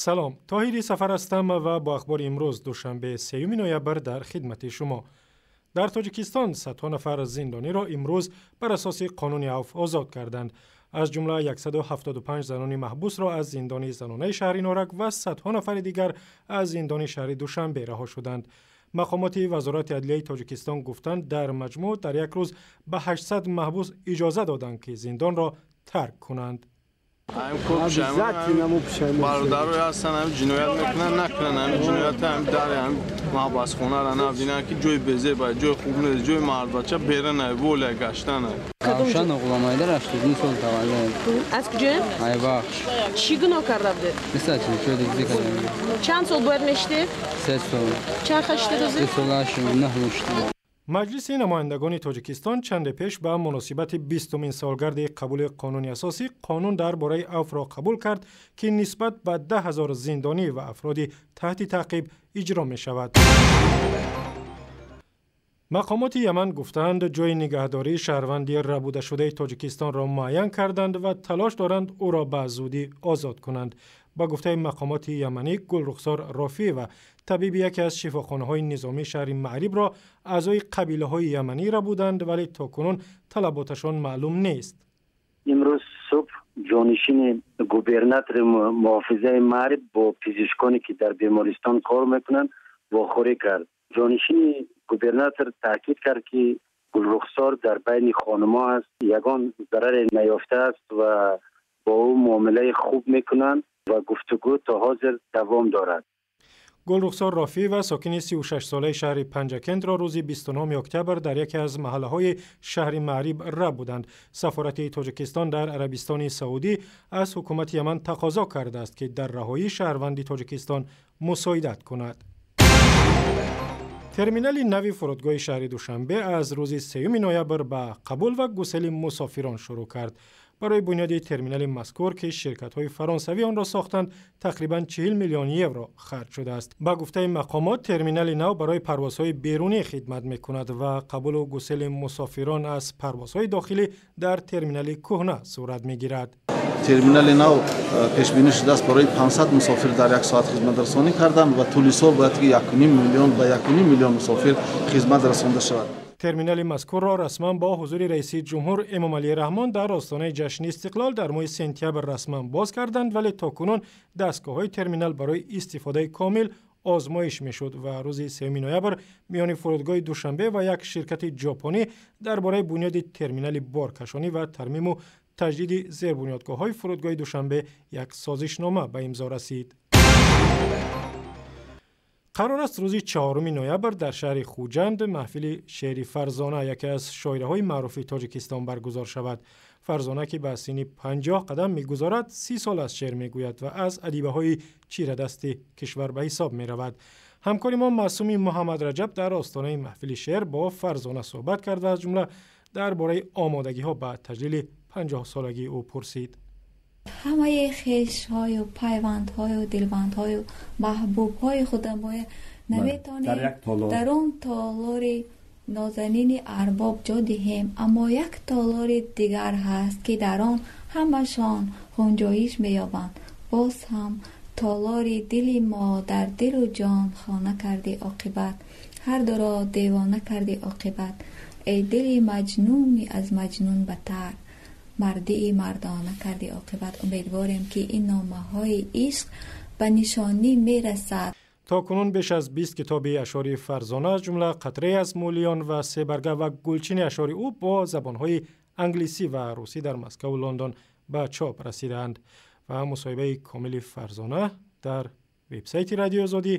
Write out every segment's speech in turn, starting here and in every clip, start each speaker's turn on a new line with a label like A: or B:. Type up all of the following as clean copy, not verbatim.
A: Салом, Тоҳири Сафар ҳастам ва бо ахбори имрӯз, душанбе, 3 ноябр, дар хидмати шумо. Дар Тоҷикистон садҳо нафар зиндониро имрӯз бар асоси қонуни авф озод карданд. Аз ҷумла 175 занони маҳбусро аз зиндони занонаи шаҳри Норак ва садҳо нафари дигар аз зиндони шаҳри Душанбе раҳо шуданд. Мақомоти Вазорати адлияи Тоҷикистон гуфтанд, дар маҷмӯъ дар як рӯз ба 800 маҳбус иҷоза доданд, ки зиндонро тарк кунанд.
B: Бародарое ҳастанд, ҳами ҷиноят мекунанд, накунанд ҳами ҷиноят, ҳами дари ҳами маҳбасхонаро набинанд, ки ҷои безеба, ҷои хуб нест, ҷои мардбача берана, воля гаштана.
C: Равшан Ғуломайдар, 82 сол таваллуд.
D: Аз куҷоем?
C: Айбахш.
D: Чӣ гуноҳ карда будед?
C: 24 дуздӣ карда будем.
D: Чанд сол бояд мешидед?
C: 3 сол.
D: Чанд ха шидед ҳозир?
C: 3 сол 8 9 моҳ шидем.
A: Маҷлиси намояндагони Тоҷикистон чанде пеш ба муносибати 20-умин солгарди қабули қонуни асосӣ қонун дар бораи авфро қабул кард, ки нисбат ба 10 000 зиндонӣ ва афроди таҳти таъқиб иҷро мешавад. Мақомоти Яман гуфтаанд, ҷои нигаҳдории шаҳрванди рабудашудаи Тоҷикистонро муайян карданд ва талош доранд ӯро ба зудӣ озод кунанд. Ба гуфтаи мақомоти яманӣ, Гулрухсор Рофиева, табиби яке аз шифохонаҳои низомии шаҳри Маърибро аъзои қабилаҳои яманӣ рабуданд, вале то кунун талаботашон маълум нест.
E: Имрӯз субҳ ҷонишини губернатори муҳофизаи Маъриб бо пизишконе, ки дар бемористон кор мекунанд, вохӯрӣ кард. Ҷонишини губернатор таъкид кард, ки Гулрухсор дар байни хонумо аст, ягон зараре наёфтааст ва бо ӯ муомилаи хуб мекунанд ва гуфтугӯ то ҳозир давом дорад.
A: Гулрухсор Рофиева, сокини 36-солаи шаҳри Панҷакентро рӯзи 29 октябр дар яке аз маҳаллаҳои шаҳри Маъриб рабуданд. Сафорати Тоҷикистон дар Арабистони Саудӣ аз ҳукумати Яман тақозо кардааст, ки дар раҳоии шаҳрванди Тоҷикистон мусоидат кунад. Терминали нави фурудгоҳи шаҳри Душанбе аз рӯзи 3 ноябр ба қабул ва гусели мусофирон шурӯъ кард. Барои бунёди терминали мазкур, ки ширкатҳои фаронсавӣ онро сохтанд, тақрибан 40 миллион евро харҷ шудааст. Ба гуфтаи мақомот, терминали нав барои парвозҳои берунӣ хидмат мекунад ва қабулу гусели мусофирон аз парвозҳои дохилӣ дар терминали кӯҳна сурат мегирад.
F: Терминали нав пешбинӣ шудааст барои 500 мусофир дар як соат хизматрасонӣ кардан ва тӯли сол бояд ки 1,5 миллион ба 1,5 миллион мусофир хизмат расонда шавад.
A: Терминали мазкурро расман бо ҳузури раиси ҷумҳур Эмомалӣ Раҳмон дар остонаи ҷашни Истиқлол дар моҳи сентябр расман боз карданд, вале то кунун дастгоҳҳои терминал барои истифодаи комил озмоиш мешуд ва рӯзи 3 ноябр миёни фурудгоҳи Душанбе ва як ширкати ҷопонӣ дар бораи бунёди терминали боркашонӣ ва тармиму таҷдиди зербунёдгоҳҳои фурудгоҳи Душанбе як созишнома ба имзо расид. Қарор аст рӯзи 4 ноябр дар шаҳри Хуҷанд маҳфили шеъри Фарзона, яке аз шоираҳои маъруфи Тоҷикистон, баргузор шавад. Фарзона, ки ба синни 50 қадам мегузорад, 30 сол аз шеър мегӯяд ва аз адибаҳои чирадасти кишвар ба ҳисоб меравад. Ҳамкори мо Маъсуми Муҳаммадраҷаб дар остонаи маҳфили шеър бо Фарзона суҳбат кард ва аз ҷумла дар бораи омодагиҳо ба таҷлили 50-солагии ӯ пурсид.
G: Ҳамаи хешҳою пайвандҳою дилбандҳою маҳбубҳои худа мо наметонем дар он толори нозанини арбоб ҷо диҳем, аммо як толори дигар ҳаст, ки дар он ҳамашон ғунҷоиш меёбанд. Боз ҳам толори дили мо. Дар дилу ҷон хона кардӣ, оқибат ҳар дуро девона кардӣ. Оқибат, эй дили маҷнуни аз маҷнун батар, мардии мардона кардӣ оқибат. Умедворем, ки ин номаҳои ишқ ба нишонӣ мерасад.
A: То кунун беш аз 20 китоби ашъори Фарзона, аз ҷумла «Қатрае аз Мӯлиён» ва «Себарга» ва «Гулчини ашъори» ӯ бо забонҳои англисӣ ва русӣ дар Москаву Лондон ба чоп расидаанд. Ва мусоҳибаи комили Фарзона дар вебсайти Радиои Озодӣ,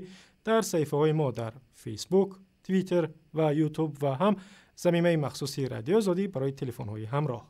A: дар саҳифаҳои мо дар Фейсбук, Твиттер ва Ютуб ва ҳам замимаи махсуси Радиои Озодӣ барои телефонҳои ҳамроҳ.